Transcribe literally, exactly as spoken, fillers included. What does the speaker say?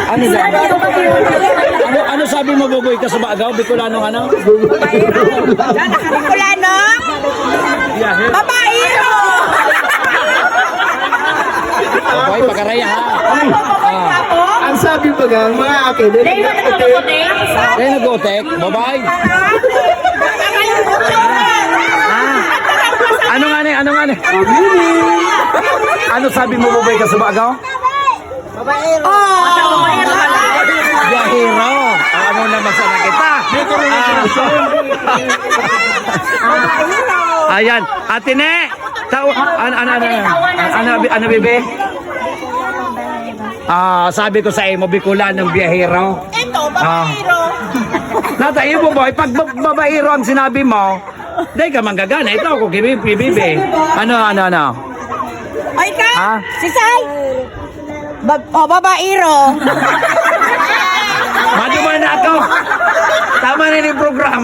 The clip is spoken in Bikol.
Ano sabi? Ano, ano sabi mo, Buboy Kasubagaw? Bicolano, ano? Bicolano? Babaero! Babae, pagkaraya, ha? Ah. Ang sabi pa nga, mga akin, Dahil mo na ako, Dave. Kaya nag-utek, babae. Ah. Ano nga ni? Ano nga ni? Ano sabi mo, Buboy Kasubagaw? Biyahero. Ano naman sana kita? Ah. Ayan. Ate Ne, tao, ano, ano, ano, ano, ano, ano, ano, bibi? Ah, sabi ko sa imo, Bicolanong biyahero. Ito, Ah. babaero. Nata, iyo mo ba? Pag ba- babaero ang sinabi mo, dahil ka manggagana. Ito ako, kibi- kibibi. Ano, ano, ano? O ikaw, Ha? si Sai. Ba- o, babaero. Maduman na ako. Tama na yung program.